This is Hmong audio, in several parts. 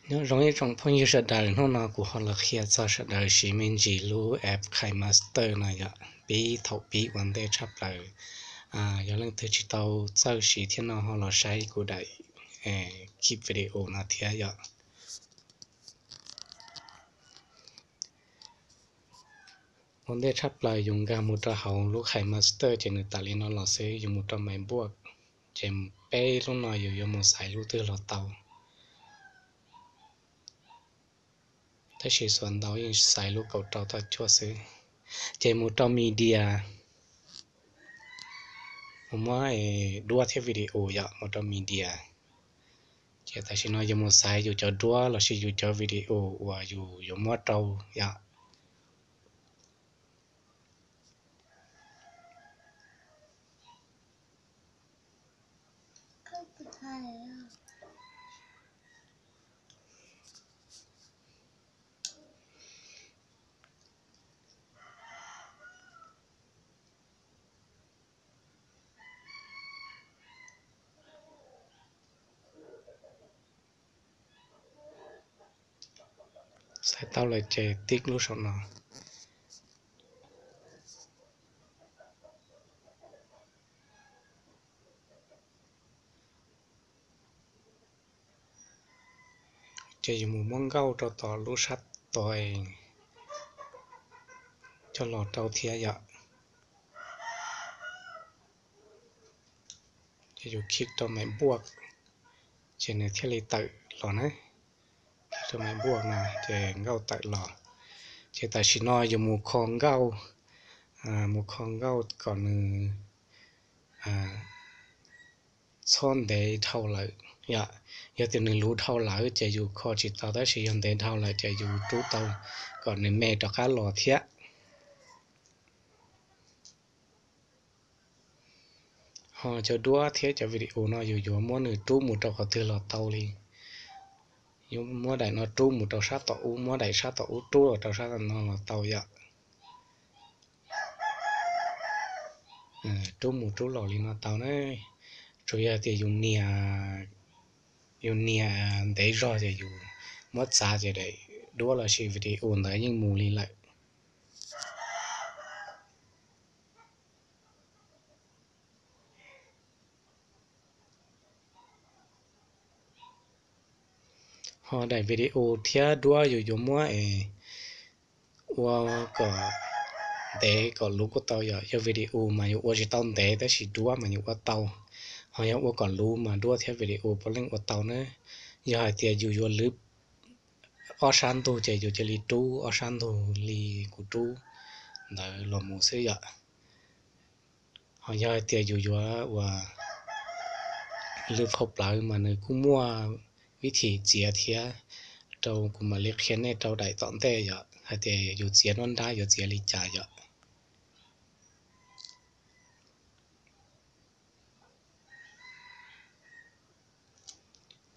Nyob zoo ib tsoom phooj ywg sawv daws, hnub no kuv ho los qhia txog sawv daws siv me ntsis lub app KineMaster no yom, pib thaum pib ua ntej tshaj plaws. Yog leej twg tsis tau txawj siv thiab no ho los saib kuv daim clip video no thiab yom. Ua ntej tshaj plaws yus nkag mus rau hauv lub KineMaster ces nws tam li no los xwb, yus mus rau Maiv Npuaj, ces peb lub no yus yuav mus xaiv lub twg los tau. Tab sis xuas ntau yeej xaiv lub kaum rau toj cuaj xwb. Ces mus rau media, mus muab duab thiab video yom, mus rau media. Ces tam sim no yus mus xaiv yus cov duab lossis yus cov video uas yus yuav muab rau yom. Xaiv tau lawm ces tiv lub saum no. Ces yus mus muab nkauj rau tom lub sab tod coj los rau thiab yom. Ces yus khij rau Maiv Npuaj, ces nws thiaj li tawm los na. Khij rau Maiv Npuaj no ces nkauj tawm los. Ces tam sim no yus mus kho nkauj, mus kho nkauj kom nws txhob ntev dhau lawm yom. Yog tias nws luv dhau lawm ces yus kho tsis tau, tab sis yog ntev dhau lawm ces yus rub tau kom nws me rov qab los thiab. Ho cov duab thiab cov video no yus yuav muab nws rub mus rau qhov twg los tau li. Yuav muab daim no rub mus rau sab tom ub, muab daim sab tom ub rub los rau sab no los tau yom. Rub mus rub los li no tau na. Tsuas yog tias yus nias ntev zog ces yus muab txav ces daim duab lossis video ntawd yeej mus li lawm. Ho daim video thiab duab yus yuav muab es ua kom ntev kom luv kuj tau yom. Yog video mas yus ua tsis tau ntev tab sis duab mas yus ua tau. Ho yog ua kom luv mas duab thiab video puav leej ua tau na. Yog hais tias yus yuav lwv ob sab ntug ces yus cia li rub ob sab ntug li kuv rub ntawd los mus xwb yom. Ho yog hais tias yus yuav ua lwv phau plawv mas nws kuj muaj vib thim txiav thiab, rau kuv mam li qhia nej rau daim tom ntej yom, hais tias yus txiav nruab nrab yuav txiav li cas yom.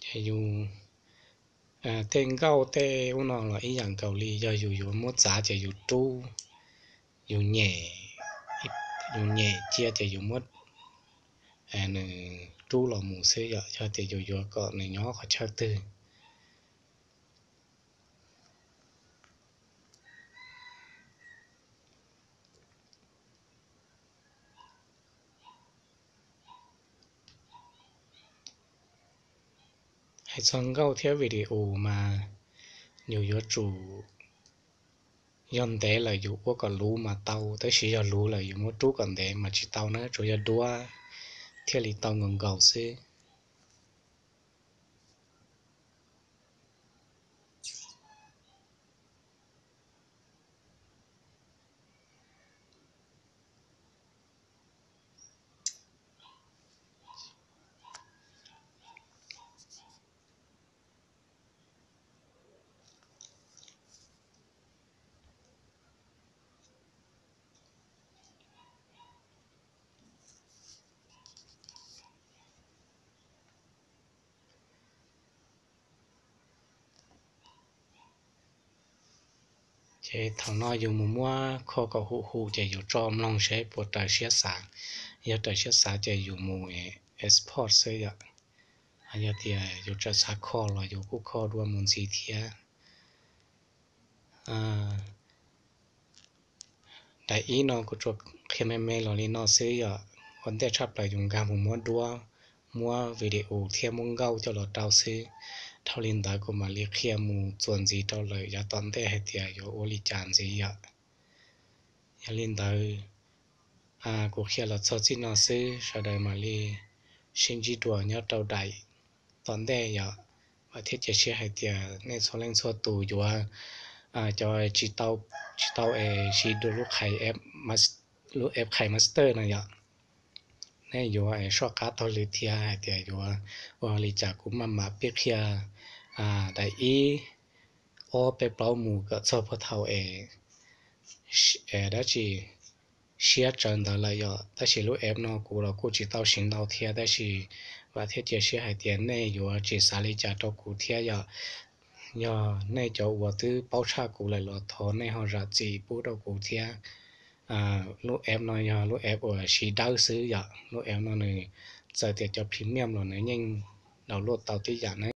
Ces yus tej nkauj tej ub no los ib yam nkaus li, yog yus yuav muab txav ces yus rub, yus nyem, yus nyem cia ces yus muab nws rub los mus xwb yom. Yog tias yus yuav kom nws nyob qhov chaw twg. Hais txog nkauj thiab video mas yus yuav tsum, yog ntev lawm yus ua kom luv mas tau, tab sis yog luv lawm yus muab rub kom ntev mas tsis tau na, tsuas yog duab thiaj li tau nkaus nkaus xwb. Ces thaum no yus mus muab kho kom huv huv ces yus tso mloog seb puas raws siab xav. Yog raws siab xav ces yus mus export xwb yom. Yog tias yus tseem xav kho los yus kuj kho dua mus ntxiv thiab. Daim ib no kuv tsuas qhia me me los li no xwb yom. Ua ntej tshaj plaws yus nkag mus muab duab, muab video thiab muab nkauj coj los rau xwb. Dhau li ntawd kuv mam li qhia mus txuas ntxiv rau lawm yav tom ntej hais tias yuav ua li cas ntxiv yom. Yog li ntawd, kuv qhia los txog txij no xwb, sawv daws mam li sib ntsib dua nyob rau daim tom ntej yom. Vam thiab cia siab hais tias nej txhua leej txhua tus yuav, cov tsis tau, tsis tau es siv dua lub qhais, lub app KineMaster no yom, nej yuav soj qab taug lw thiab hais tias yuav ua li cas kuv maj mam pib qhia daim ib, ob, peb, plaub mus kom txog puag thaum es dab tsi siab tsawv ntawd lawm yom. Tab sis lub app no kuv los kuj tsis tau siv ntau thiab, tab sis vam thiab cia siab hais tias nej yuav tsis xav li cas rau kuv thiab yom. Yog nej cov uas twb paub tshaj kuv lawm los thov nej ho zam txim pub rau kuv thiab. Lub app no yog lub app uas siv dawb xwb yom. Lub app no nws txawm tias cov premium los nws yeej download tau tib yam na.